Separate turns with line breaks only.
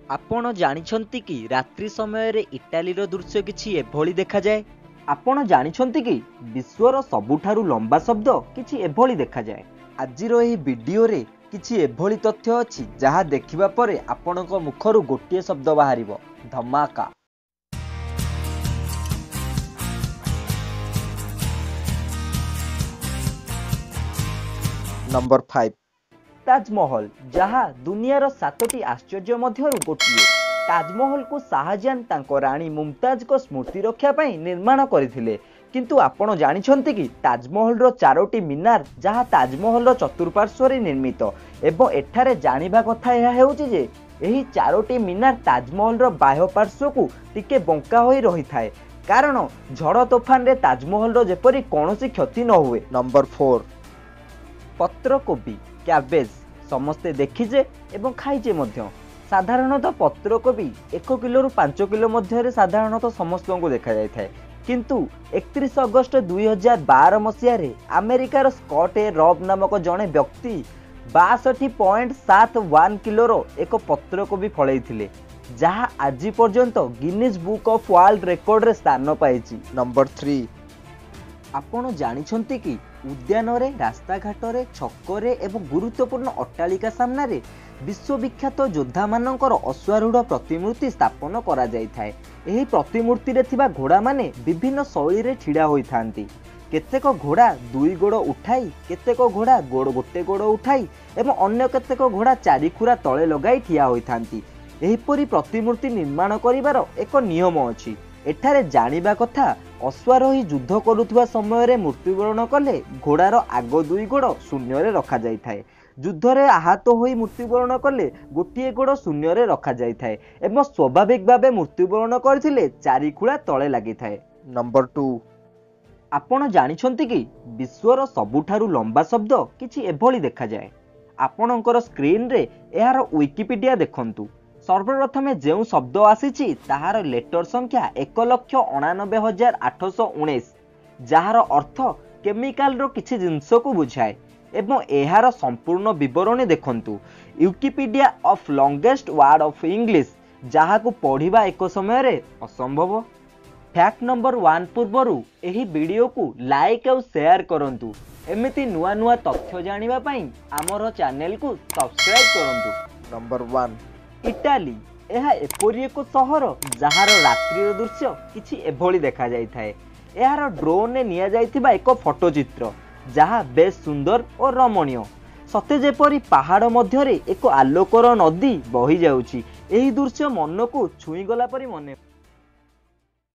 ଆପଣ ଜାଣିଛନ୍ତି କି ରାତ୍ରି ସମୟରେ ଇଟାଲୀର ଦୃଶ୍ୟ କିଛି ଏଭଳି ଦେଖାଯାଏ? ଆପଣ ଜାଣିଛନ୍ତି କି ବିଶ୍ୱର ସବୁଠାରୁ ଲମ୍ବା ଶବ୍ଦ କିଛି ଏଭଳି ଦେଖାଯାଏ? ଆଜିର ଏହି ଭିଡିଓରେ କିଛି ଏଭଳି ତଥ୍ୟ ଅଛି ଯାହା ଦେଖିବା ପରେ ଆପଣଙ୍କ ମୁଖରୁ ଗୋଟିଏ ଶବ୍ଦ ବାହାରିବ, ଧମାକା। ନମ୍ବର 5, ତାଜମହଲ, ଯାହା ଦୁନିଆର 7ଟି ଆଶ୍ଚର୍ଯ୍ୟ ମଧ୍ୟରୁ ଗୋଟିଏ। ତାଜମହଲକୁ ଶାହଜାହାନ ତାଙ୍କ ରାଣୀ ମୁମତାଜଙ୍କ ସ୍ମୃତି ରକ୍ଷା ପାଇଁ ନିର୍ମାଣ କରିଥିଲେ। କିନ୍ତୁ ଆପଣ ଜାଣିଛନ୍ତି କି ତାଜମହଲର 4ଟି ମିନାର, ଯାହା ତାଜମହଲର ଚତୁଃପାର୍ଶ୍ୱରେ ନିର୍ମିତ, ଏବଂ ଏଠାରେ ଜାଣିବା କଥା ଏହା ହେଉଛି ଯେ ଏହି 4ଟି ମିନାର ତାଜମହଲର ବାହ୍ୟ ପାର୍ଶ୍ୱକୁ ଟିକେ ବଙ୍କା ହୋଇ ରହିଥାଏ, କାରଣ ଝଡ଼ ତୋଫାନରେ ତାଜମହଲର ଯେପରି କୌଣସି କ୍ଷତି ନ ହୁଏ। ନମ୍ବର 4, ପତ୍ରକୋବି, କ୍ୟାବେଜ୍। ସମସ୍ତେ ଦେଖିଛେ ଏବଂ ଖାଇଛେ ମଧ୍ୟ। ସାଧାରଣତଃ ପତ୍ରକୋବି 1 କିଲୋରୁ 5 କିଲୋ ମଧ୍ୟରେ ସାଧାରଣତଃ ସମସ୍ତଙ୍କୁ ଦେଖାଯାଇଥାଏ। କିନ୍ତୁ 31 ଅଗଷ୍ଟ 2012 ମସିହାରେ ଆମେରିକାର ସ୍କଟ୍ ଏ ରବ୍ ନାମକ ଜଣେ ବ୍ୟକ୍ତି 62.71 କିଲୋର ଏକ ପତ୍ରକୋବି ଫଳେଇଥିଲେ, ଯାହା ଆଜି ପର୍ଯ୍ୟନ୍ତ ଗିନିଜ୍ ବୁକ୍ ଅଫ୍ ୱାର୍ଲଡ ରେକର୍ଡରେ ସ୍ଥାନ ପାଇଛି। ନମ୍ବର 3, ଆପଣ ଜାଣିଛନ୍ତି କି ଉଦ୍ୟାନରେ, ରାସ୍ତାଘାଟରେ, ଛକରେ ଏବଂ ଗୁରୁତ୍ୱପୂର୍ଣ୍ଣ ଅଟ୍ଟାଳିକା ସାମ୍ନାରେ ବିଶ୍ୱବିଖ୍ୟାତ ଯୋଦ୍ଧାମାନଙ୍କର ଅଶ୍ୱାରୂଢ଼ ପ୍ରତିମୂର୍ତ୍ତି ସ୍ଥାପନ କରାଯାଇଥାଏ। ଏହି ପ୍ରତିମୂର୍ତ୍ତିରେ ଥିବା ଘୋଡ଼ାମାନେ ବିଭିନ୍ନ ଶୈଳୀରେ ଛିଡ଼ା ହୋଇଥାନ୍ତି। କେତେକ ଘୋଡ଼ା 2 ଗୋଡ଼ ଉଠାଇ, କେତେକ ଘୋଡ଼ା ଗୋଡ଼ ଗୋଟେ ଗୋଡ଼ ଉଠାଇ ଏବଂ ଅନ୍ୟ କେତେକ ଘୋଡ଼ା 4 ଖୁରା ତଳେ ଲଗାଇ ଠିଆ ହୋଇଥାନ୍ତି। ଏହିପରି ପ୍ରତିମୂର୍ତ୍ତି ନିର୍ମାଣ କରିବାର ଏକ ନିୟମ ଅଛି। ଏଠାରେ ଜାଣିବା କଥା, ଅଶ୍ୱାରୋହୀ ଯୁଦ୍ଧ କରୁଥିବା ସମୟରେ ମୃତ୍ୟୁବରଣ କଲେ ଘୋଡ଼ାର ଆଗ 2 ଗୋଡ଼ ଶୂନ୍ୟରେ ରଖାଯାଇଥାଏ। ଯୁଦ୍ଧରେ ଆହତ ହୋଇ ମୃତ୍ୟୁବରଣ କଲେ ଗୋଟିଏ ଗୋଡ଼ ଶୂନ୍ୟରେ ରଖାଯାଇଥାଏ ଏବଂ ସ୍ୱାଭାବିକ ଭାବେ ମୃତ୍ୟୁବରଣ କରିଥିଲେ 4 ଖୁଳା ତଳେ ଲାଗିଥାଏ। ନମ୍ବର 2, ଆପଣ ଜାଣିଛନ୍ତି କି ବିଶ୍ୱର ସବୁଠାରୁ ଲମ୍ବା ଶବ୍ଦ କିଛି ଏଭଳି ଦେଖାଯାଏ? ଆପଣଙ୍କର ସ୍କ୍ରିନରେ ଏହାର ୱିକିପିଡ଼ିଆ ଦେଖନ୍ତୁ। ସର୍ବପ୍ରଥମେ ଯେଉଁ ଶବ୍ଦ ଆସିଛି ତାହାର ଲେଟର ସଂଖ୍ୟା 1,89,819, ଯାହାର ଅର୍ଥ କେମିକାଲର କିଛି ଜିନିଷକୁ ବୁଝାଏ, ଏବଂ ଏହାର ସମ୍ପୂର୍ଣ୍ଣ ବିବରଣୀ ଦେଖନ୍ତୁ Wikipedia of longest word of English, ଯାହାକୁ ପଢ଼ିବା ଏକ ସମୟରେ ଅସମ୍ଭବ। ଫ୍ୟାକ୍ଟ ନମ୍ବର 1 ପୂର୍ବରୁ ଏହି ଭିଡ଼ିଓକୁ ଲାଇକ୍ ଆଉ ସେୟାର କରନ୍ତୁ। ଏମିତି ନୂଆ ନୂଆ ତଥ୍ୟ ଜାଣିବା ପାଇଁ ଆମର ଚ୍ୟାନେଲକୁ ସବସ୍କ୍ରାଇବ୍ କରନ୍ତୁ। Number 1, Italy. ଏହା ଏପରି ଏକ ସହର ଯାହାର ରାତ୍ରିର ଦୃଶ୍ୟ କିଛି ଏଭଳି ଦେଖାଯାଇଥାଏ। ଏହାର ଡ୍ରୋନ୍ରେ ନିଆଯାଇଥିବା ଏକ ଫଟୋଚିତ୍ର, ଯାହା ବେଶ୍ ସୁନ୍ଦର ଓ ରମଣୀୟ, ସତେ ଯେପରି ପାହାଡ଼ ମଧ୍ୟରେ ଏକ ଆଲୋକର ନଦୀ ବହିଯାଉଛି। ଏହି ଦୃଶ୍ୟ ମନକୁ ଛୁଇଁଗଲା ପରି ମନେ